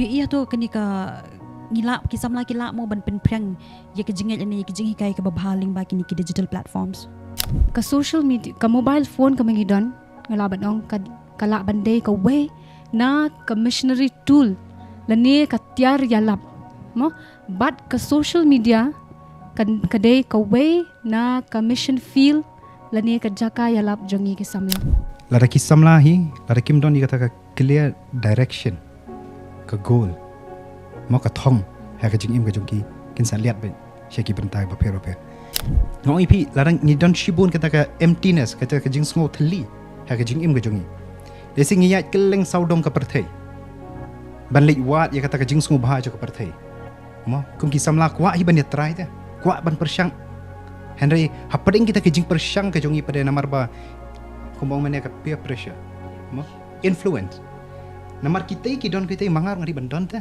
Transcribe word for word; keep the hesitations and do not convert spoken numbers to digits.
Ïa ïa to kane ka ngi lah ki samla ki lah mo ban pynphriang ïa ka jingngeit lane ïa ka jinghikai kaba bha lyngba kine ki digital platforms. Ka social media, ka mobile phone kaba ngi don, nga lah ban ong ka, ka lah ban dei kawei na ka missionary tool lane ka tiar ïalap mo. Bad ka social media ka, ka dei kawei na ka mission field lane ka jaka ïalap jong ngi ki samla. Lada ki samla hi, lada kim don ïa kata ka clear direction, ka goal, mo, ka thong ha ka jingim ka jong ki, kin sa liat beit sha ki bynta bapher bapher. Nga ong ïa phi, lada ngi don shibun kata ka emptiness, kata ka jingsngew thylli ha ka jingim ka jong ngi, lehse ngi ïaid kylleng sawdong ka pyrthei ban leit wad ïa kata ka jingsngewbha jong ka pyrthei. Mo, kum ki samla kwah hi ban ïa try te, kwah ban pyrshang. Hynrei hapdeng kita ki jingpyrshang ka jong ngi pat de namar ba, kumba ong mynne, ka peer pressure, mo, influence. Namar kitei ki don kitei, ma nga ruh nga dei ban don te.